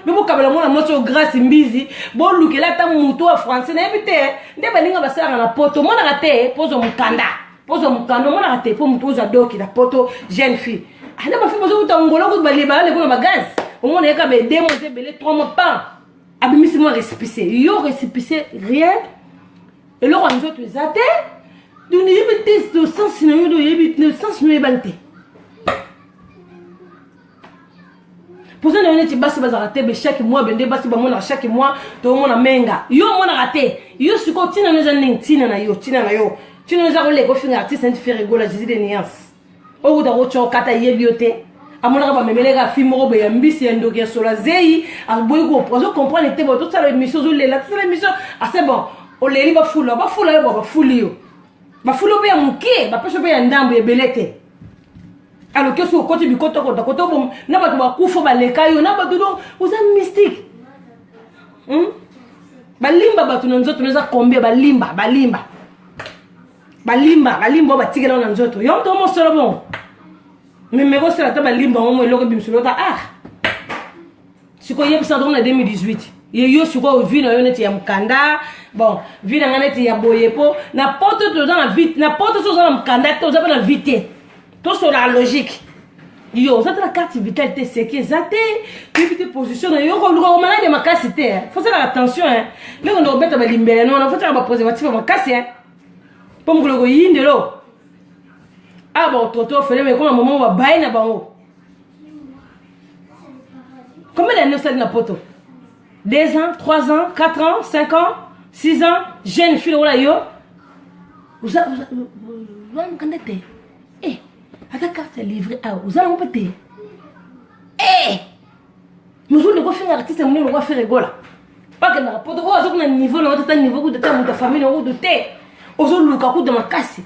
Mpe bokabela mwana mwasi oyo Grâce Mbizi, bolukela ata moto ya français nayebi te nde baninga basalaka na poto. Omonaka te mpo ozwa mokanda, mpo ozwa mokanda omonaka te mpo moto ozwa doki na poto jeune fille. Ana bafi bazokuta ngolo kutu balebala leko na bagaz, omona yeka ba deux mois ebele, 3 mois pan abimisi mwa récépissé. Yo récépissé rien, eloko ya nzoto eza te. Donc oyebi te sens na yo, oyebi sens no oyebani te. Mpoza na yo neti basi bazalaka te be chaque mois bende basi bamonaka chaque mois, toomona menga yo omonaka te. Yo sikoyo ntina no eza ndenge ntina na yo, ntina na yo, ntina eza koleka ofinga artiste neti Ferre Gola, Jésus de nuance, okuta kotya okata yebi yo te. Amonaka bamemeleka fi moko boye ya mbisi ya ndoki ya solo zei, aboyi, azocomprendre te. Bo tosala émission, ozolela, tosala émission, ase bon, oleli, bafula bafula yo, bo bafuli yo, bafuli yo mpe ya moke, bapesi yo mpe ya ndambo ebele te. Aloki osi okoti bikotokota koto na bato bakufa baleka yo na bato, donc oza mystique, Balimba bato na nzoto eza combien? Balimba, balimba, balimba, balimba oyo batikela na nzoto yo moto mosolo. Bon, memeko osala ata balimba yango mo eloko ebimisolo ota. Ah, sikoyo yebisa tongo na 2018 ye yo sikoyo vie na yo neti ya mokanda. Bon, vie na ngai neti ya boye, mpo na poto toza na vie. Na poto so oza na mokanda te, oza mpe na vie te. Tosolaka logique. Yo oza te na carte vitale te, seki eza te, toyebi te position na yo. Koluka komalade makasi te, fosalaka attention ndenge nde kobeta balimbele no wana, fotiaka bapréservatif ya makasi mpo mokolo koyindelo awa bakotrote ofele. Me ekoma momo babaye na bango. Combien d'années osali na poto? 2 ans, 3 ans, 4 ans, 5 ans, 6 ans. Jeune fille lokola yo, oza mokanda te, ata carte ya livre awa oza nango mpe te. Mozoleka ofinga artiste monene lokwa Ferre Gola, bakendaka poto oyo aza kuna niveau na yo te, ta niveau kuta ta moto ya famille na kutu te. Ozoluka kuta makasi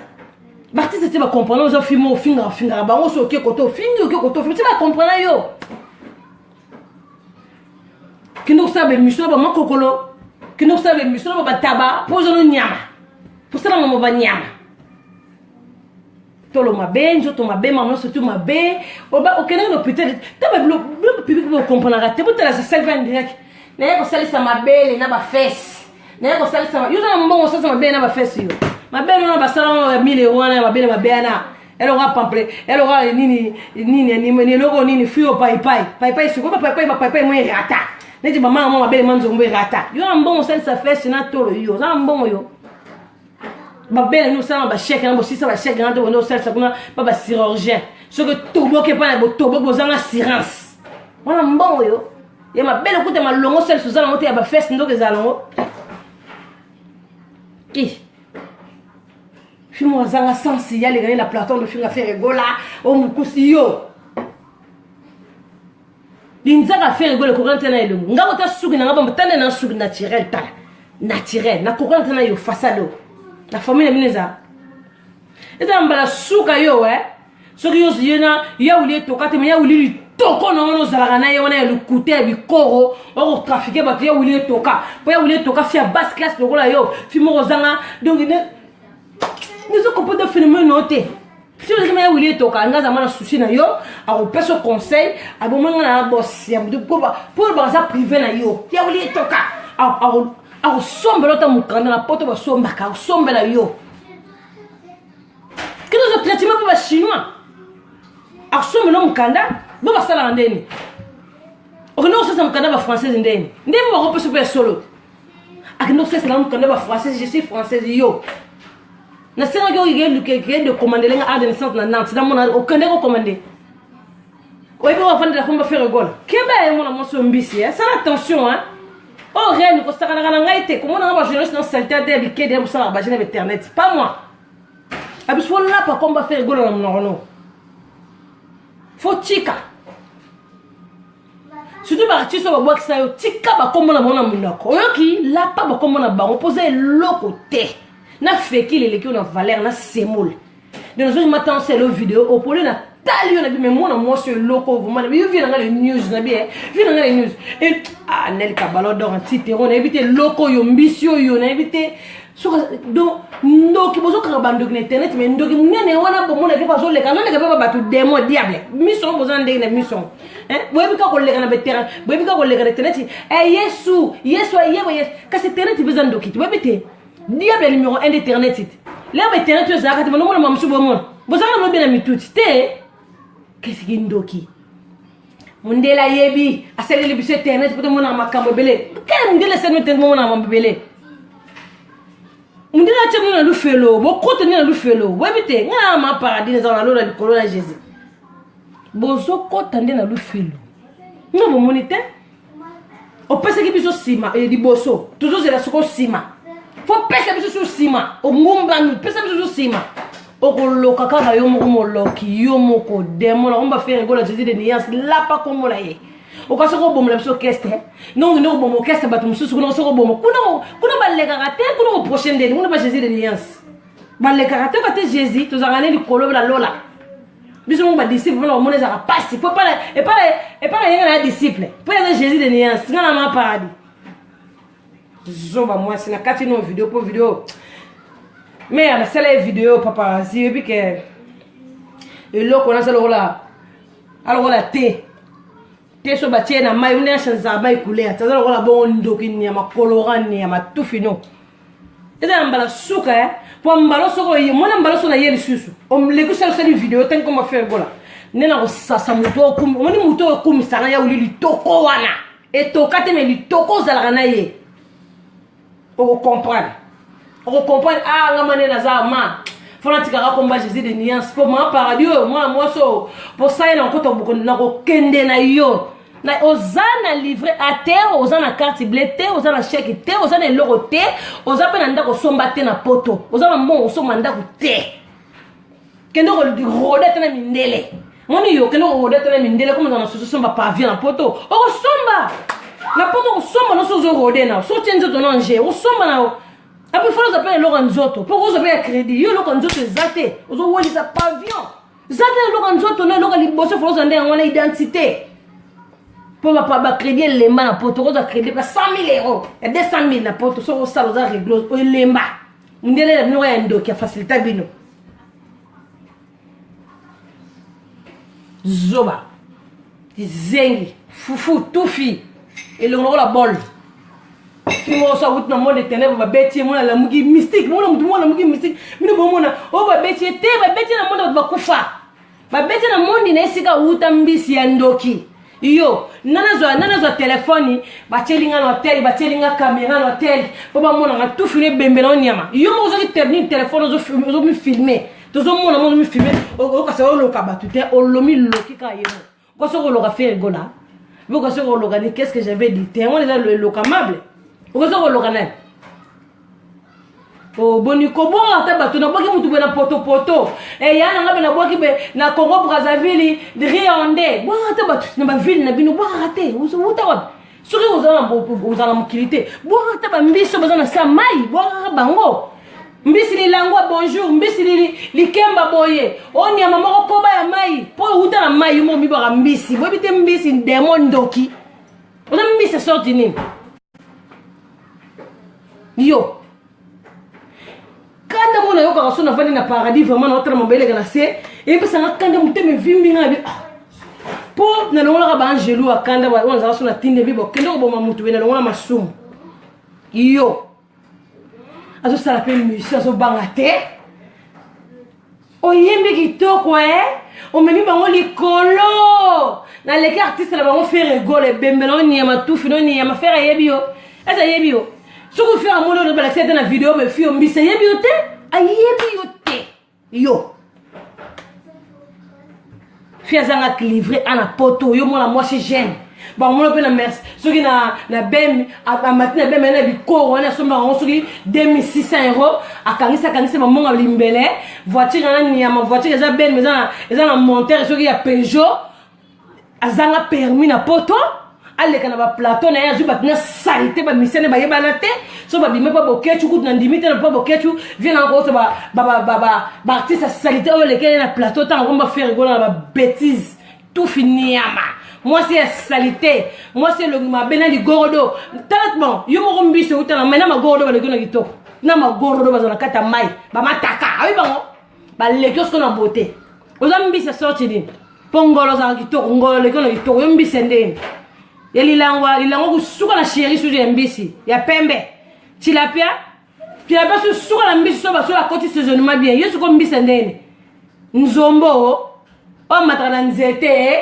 baartiste te, bacomprendre. Oza filme, ofingaka ofingaka bango, so oke kote ofingi, oke kote ofingi te, bacomprendre yo. Kende kosala baémission na bamakokolo, kende kosala baémission na bataba, mpo oza no nyama, posala mamo banyama. Tolo mabe, nzoto mabe, mama surtout mabe. Okendaki na hôpital te? Biloko public bokomprenaka te. Botala sasali mpe direct naye kosalisa mabele na bafese, naye kosalisa. Yo oza na mbongo osalisa mabele na bafese? Yo mabele wana basala ya 1000 euro wana ya mabele mabe wana, eloko apample, eloko nini nini, eloko nini, fruit paipai paipai, sikoyo bapaipai bapaipai mo erata neti bamama mo mabele ma nzombo erata. Yo na mbongo osalisa fese na tolo? Yo oza na mbongo? Yo babele ni osala bachèque na bosisa bachèque na te, bonde osalisa kuna pa bachirurgien. Soki toboki epai na botoboki, bozanga assurance wana. Mbongo yo ya mabele kuta malongo osalisa oza nango te, ya bafese ndoki ezala nango. I fimo azanga sansi yalekani na plateau ndofinga Ferre Gola o mokusi yo linzaka. Ferre Gola ekokana te na elongo nga kota suki na nga bamba tande na suki naturel, tala naturel nakokana te na yo fasade oyo na famille na bino. Eza mbala suka yo e soki yo ye na ya wuli etoka te, me ya wuli litoko na wana ozalaka na ye wana ya lokuta ya bikoro okotrafiquer bato. Ya wuli etoka mpo ya wuli etoka fi ya basse classe lokola yo, fi moko ozanga. Donc nazocomprendre phénomène no te. Si ozalaki ma ya wuli etoka, nga azama na souci na yo, akopesa conseil abomoi nga na bos ya mpo baza privé na yo. Ya wuli etoka akosombela ota mokanda na poto basombaka, akosombela yo kino ozo traitement mpo bachinois akosombela mokanda bo basalaka ndeni. Okende kosalisa mokanda bafrançaise ndeni nde mpo bakopesa mpe ya solo. Akende kosalisela mokanda bafrançaise, je suis française. Yo nasengaki okeke de commandele nga acte de naissance na Nantes, namona okende kocommande. Oyebi ofandela komba Ferre Gola. Keba ye mwana mwasi oyo mbisi, sala attention hein. Oyo reine kosakanaka na ngai te, komona nga bajournaliste na salite te ya bikede ya bosalaka bagene ya internet, pas moi. Abiso fo lapa komba Ferre Gola na monoko no, fo tika surtout baartiste oyo babwakisa yo, tika bakombo na bango na monoko. Oyoki? Lapa bakombo na bango mpo oza eloko te na fekile eleki yo na valeur na semoule. Donc nazoki matanse elo video opole na Natali yo na bi mais mwana mwasi eloko vraiment na yo vie na nga le news na bi eh vie na nga le news et ah Nel Kabalo d'or anti-terror nayebi te eloko oyo mbisi oyo nayebi te soka donc ndoki bozokanga bandoki na internet mais ndoki monene wana bomonaki bazoleka azoleka mpe bato démon diable miso yango boza ndenge na miso yango boyebi kaka koleka na baterrain boyebi kaka koleka na internet eh, yesu yesu ayeba yesu kasi internet mpe eza ndoki te boyebi te diable numéro 1 d'internet te lelo ba internet oyo ezalaka te bonomona ma mosusu bomona bozalaka na lobi na mituti te kasi kindoki mondele ayebi asaleli biso internet mpo tomonaka makambo ebele kala mondele asaleli internet momonaka makambo ebele mondele atya bino na lufelo bokota nde na lufelo boyebi te ngai na ma paradis nazala na lola likolo na jésus bozokota nde na lufelo nga bomoni te opesaki biso nsima eh, liboso tozozela soko nsima fo pesa biso su nsima ongumbami pesa biso su nsima okoloka kaka yo moko moloki yo moko demon nakomba Ferre Gola jésus de nuance lapa kombo na ye okasi kobomela biso orchestre nongi nde koboma orchestre bato mosusu kuna soki oboma kuna kuna balekaka te kuna koproche ndeni kuna ba jésus de nuance balekaka te ka te jésus tozalaka ne likolo na lola biso moko badisciple mpona komona ezalaka mpasi po epa na yenga na ya disciple mpo eza jésus de nuance nga na ma paradis zoba mwasi na kati no video mpo video me nasala ye video paparazzi oyebi ke eloko wana aza lokola alokola te te so batie na mai nde achanzaka mai couleur te aza lokola bongo ndoki nyama colorant nyama tufino eza na mbala suka eh po mbala soko oye mwana mbala so na ye lisusu omleki osali osali video tangi koma Ferre Gola nde na kosasa moto okumi omoni moto oyo okumisaka ya oli litoko wana etoka te me litoko ozalaka na ye okocomprendre okocomprendre ah nga mane naza ma fo natikaka komba jésus de nuance mpo ma paradis oyo mwana mwasi oyo mpo saye na kokota nakokende na yo na oza na livret a te oza na carte bleue te oza na chèque te oza na eloko te oza mpe na ndako osomba te na poto oza na mbongo osomba ndako te kende korode te na mindele moni yo kende korode te na mindele komo oza na susu osomba pavillon na poto okosomba na poto okosomba noso ozorode na so otie nzoto na nge okosomba na apres fo oza mpe na eloko ya nzoto mpo okozwa mpe ya crédit yo eloko ya nzoto eza te ozowelisa pavillon eza te eloko ya nzoto na eloko ya liboso fo ozwa nde yango wana identité mpo bacrédit elemba na poto okozwa crédit pa 100 000 euro ya 200 000 na poto soki osala oza réglo elemba mondele na bino ya ndoki ya facilita bino zoba kizengi fufu tufi elongo lokola bol moko so awuti na monde ténèbre babeti ye mona alamuki mystique mona motu moko alamuki mystique bino bomona oyo babeti ye te babeti ye na monde bato bakufa babeti na monde na esika awuta mbisi ya ndoki yo nana nazwa telefone batieli nga na hotel batieli nga kamera na hotel mpo bamonanga tufi na ebembe na onyama yo moko ozwaki nini telefone ozomifilme tozomona mo ozomifilme okasa oloka bato te olomi loki kaka ye mo okosi okoloka Ferre Gola okosi okoloka ni qu'est ce que j'avais dit te yango eza elokamable okosi okoloka nani oboni kobwaka ata bato nabwaki motu boye na potopoto eya na nga mpe nabwaki be na congo brazzaville rionde bwaka ata bato na bavile na bino bwakaka te wuta wapi soki ozala na mokili te bwakaka ata bambisi oyo baza na sa mai bwakaka bango mbisi lilangwa bonjour mbisi likemba boye onyama moko koba ya mai mpo ewuta na mai yo moko mibwaka mbisi boyebi te mbisi demo ndoki oza mbisi sorti nini yo kanda mona yokaka so navandi na paradis vraiment naotala mabeleka na se eyebisanga kanda motema evimbi nga bi mpo nalongolaka baangelu ya kanda oyo nazalaka so natinde bi bokende koboma motu be nalongola masumu yo azosala mpe misi azobanga te oyembi kitoko e omemi bango likolo naleki artiste na bango Ferre Gola ebembe na onyama tufi na onyama Ferre ayebi yo ese ayebi yo soki Ferre amoni oyo balakisi ete na video befi yo mbisi ayebi yo te ayebi yo te yo fi azanga livre ana poto yo mwana mwasi jeune bamona mpe na merci soki na, na bem amati na bem na bikoro wana asombaka yango soki 2600 euro akangisi akangisi bamonga limbele voiture wana nyama voiture eza bem eza na montere soki ya peugeot azanga permis na poto Aleka na baplateau na ye, azwi bato na salite, bamisene bayebana te. So babima mpa Bokecu kutu na ndimi te na mpa Bokecu vie nanga koyosa baartiste ya salite oyo elekeli na plateau. Ntango komba Ferre Gola na babétise, tufi niama, mwasi ya salite, mwasi elongi mabe na ligorodo. Tala bon, yo moko mbisi outa na mai na magorodo, baleki na kitoko na magorodo, bazala na kati ya mai, bamataka ayi bango baleki osiko na beauté. Oza mbisi ya sorti nini? Mpo ngolo ozalaka kitoko, ngolo oleki na kitoko. Yo mbisi ya ndeni ya lilangwa, lilangwa kosuka na chéri susu ya mbisi ya pembe, tilapia, tilapia susuka na mbisi so baso akoti saisonnement bien. Yo siko mbisi ya ndeni? Nzombo oyo amataka na nzete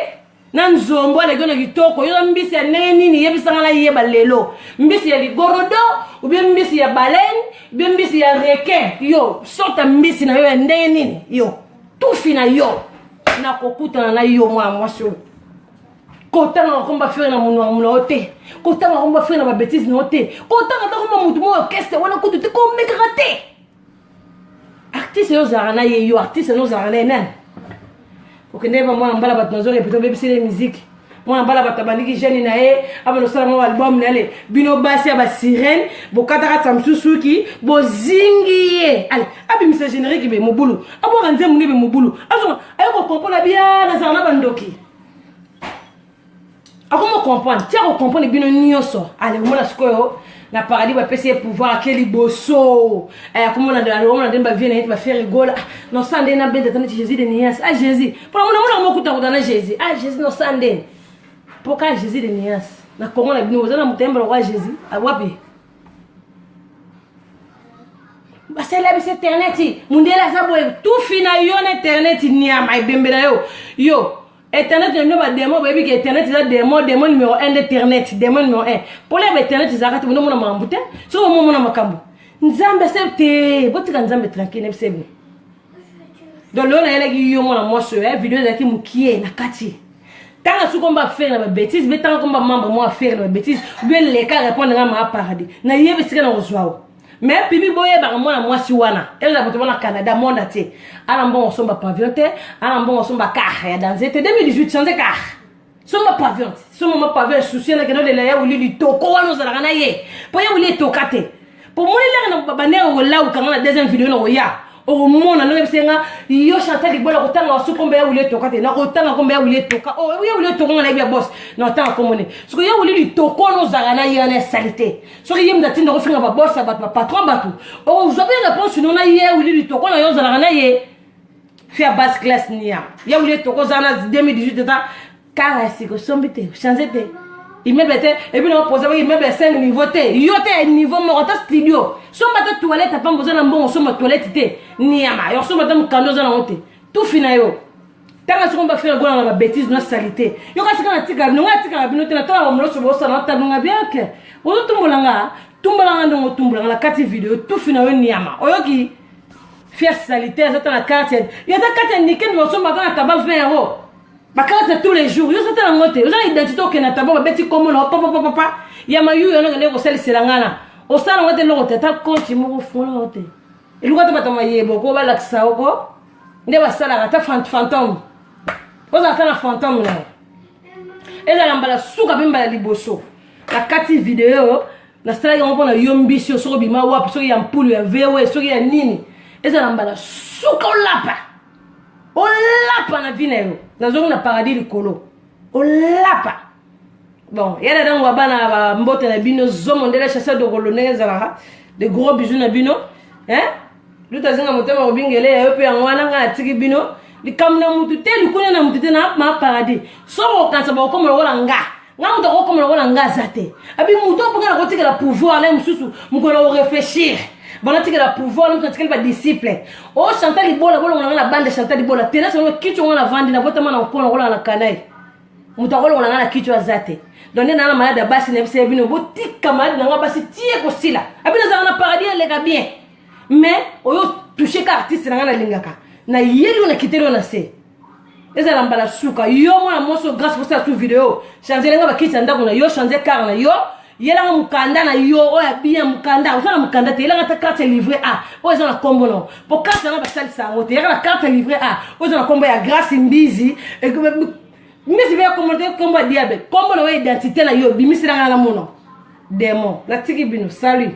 na nzombo aleki na kitoko. Yo mbisi ya ndenge nini? Yebisanga nayeba lelo, mbisi ya ligorodo ou bien mbisi ya baleine ou bien mbisi ya requin? Yo sorte mbisi na yo ya ndenge nini? Yo tufi na yo, nakokutana na yo mwana mwasi oyo. Kotanga komba Ferre na monoko na yo te, kotanga komba Ferre na babétise na yo te, kotanga ta komba motu moko orchestre wana kutu te, komekaka te. Artiste yo ozalaka na ye, yo artiste no ozalaka na ye nani? Okende ba mwana mbala, bato nazo répéter, obebiseli musique. Mwana mbala, bato abandiki jeune na ye, abanda osala mwa album na ye. Bino basi ya basirene, bokataka ta mosusu suki, bozingi ye. Ale abimisa générique be mobulu, abwaka nzembo nde be mobulu, azonga aye kokompola bia. Nazala na bandoki, akoma comprendre tia kocomprendre bino nyonso. Ale omona sikoyo na paradis bapesi ye pouvoir, ake liboso, akomona omona ndenge bavie na ye te. BaFerre Gola nosa ndenge nabenda ta neti Jésus de nuance. Ah Jésus, mpona mona mona mokutakuta na Jésus. Ah Jésus, nosa ndeni mpoka Jésus de nuance na Kongo na bino. Oza na moto yembala kwa Jésus wapi? Basala biso internet, mundele aza boye. Tufi na yo na internet, niama ebembe na yo. Yo internet na bino badémon, boyebi ke internet eza démon, démon numéro 1 d'internet, démon numéro 1 mpona ya bainternet ezalaka te. Bonomona makambo te, soki bomomona makambo Nzambe ase te, botika Nzambe tranquille. Nayebisa bino, donc lelo nayelaki yo mwana mwasi oyo. Video ezalaki mokie na kati. Tanga soki komba Ferre na babétise, be tanga komba membre moko affaire na babétise, bien leka répondre nga maa paradis, nayebi esika na kozwa o. Mais pibi, boyebaka mwana mwasi wana ezala bato bana Canada, monde entier. Ana mbongo osomba pavillon te, ana mbongo osomba car ya danse te. 2018, change car, somba pavillon te, somba ma pavillon. Susi nakende olela ya wili litoko wana ozalaka na ye, mpo ya wili etoka te. Po moni laka na bandenge kolawukanga na deuxième video na koya, okomona ndenge bisenga yo Chantal Libola kotanga wasu komba ya wili etoka te. Nakotanga komba ya wili etoka. O ya wili etoka, nga nayebi ya bos na otanga komone. Soki ya wili litoko wana ozalaka na ye wana esali te, soki ye moto atinda kofinga babos ya bato, bapatron bato, okozwa mpe réponse no na ye wili litoko na yo ozalaka na ye fi ya basse classe nia ya wili etoko. Ozala na 2018 ata kara ya sika osombi te, change te immeuble te, et puis nakoposa baki immeuble ya 5 niveau te. Yo te ya niveau moko, ata studio somba, ata toilette apamba. Oza na mbongo osomba toilette te, niama yo osomba ata mokanda oza nango te. Tufi na yo, ntanga soko baFerre Gola na babétise na saleté. Yo kasi kaka natikaka bino, ngai natikaka bino te. Natala bamoloso bosala, natalunga bien ke ozotumbola nga, tumbolanga ndongo, otumbolanga na kati video. Tufi na yo niama, oyoki? Fier saleté, aza ta na carte yo, ata carte ya nikeni basombaka na taba 20 euro, bacarte tous les jours. Yo oza ta nango te, oza na identité, okende na taba, babeti kombo na papapapapa ya mayuyu wana, okende kosalisela nga na osala yango te, eloko te, ata compte moko fongola yango te. Eluka te bato mayebo ko balakisa oko nde basalaka ata fantôme, ozala ata na fantôme na yo. Ezala mbala suka mpe mbala liboso na kati video nasalaki yango mpona yo mbisi oyo. Soki obima wapi, soki ya mpulu ya vewe, soki ya nini, ezala mbala suka. Olapa, olapa na vie na yo. Nazongi na paradis likolo, olapa. Bon, ya dadango ya bana, bambote na bino zomo ndele chasseur de rolo ndenge ezalaka. De gros bisous na bino, hein? Luta azinga motema kobingele ya yo mpe yango wana ngai natiki bino. Likambo na mutu te, likunya na mutu te na ma paradis. Soki okanisa bakokoma lokola nga, nga moto akokoma lokola nga aza te. Abi moto mpo nga nakotikela pouvoir na ye mosusu mokolo koréfléchir, banatikela pouvoir na moto, natikeli badisciple o Chantal Libola. Bolongola nga na bande Chantal Libola te, nasango kiti ngo navandi, nabotama na nkona kolaka na kanai. Moto akolongola nga na kiti oyo aza te. Donc nde naa na malade ya basi, nayebisa ye bino botika malade na nga basi tie kosila. Abi nazalaka na paradis, eleka bien. Mais oyo touche ka artiste na nga nalingaka, nayeli oyo, nakiteli oyo na se. Ezala mbala suka. Yo mwana mwasi oyo grâce kosala su video, change nga bakiti ya ndako na yo, change car na yo, yelanga mokanda na yo oyo ya bien. Mokanda oza na mokanda te, yelanga ata carte ya livret A oyo eza na nkombo na po carte yango basalisa yango te. Yaka na carte ya livret A oyo eza na nkombo ya Grâce Mbizi. Mbisi be kombo te, kombo ya diable, kombo na yo, identité na yo, bimisela nga na mona démon. Natiki bino, salut.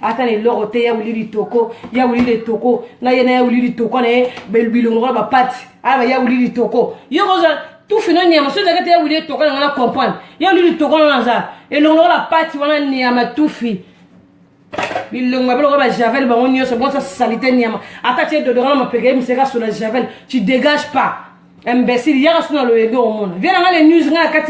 Ata na eloko te, ya wili litoko, ya wili litoko na ye na ya wili litoko na ye, bilongo lokola bapati aya ya wili litoko. Yo kozwa tufi no nyama soki ezalaki te ya wili litoko na nga na comprendre ya wili litoko na naza elongo lokola pati wana nyama tufi bilongo mabe lokola bajavel bango nyonso bonso salite nyama. Ata tie dodora na mapeka ye miseka sola javel, tu dégage pas, imbécile. Yaka so na loyenge omona vie na nga le news nga na kati.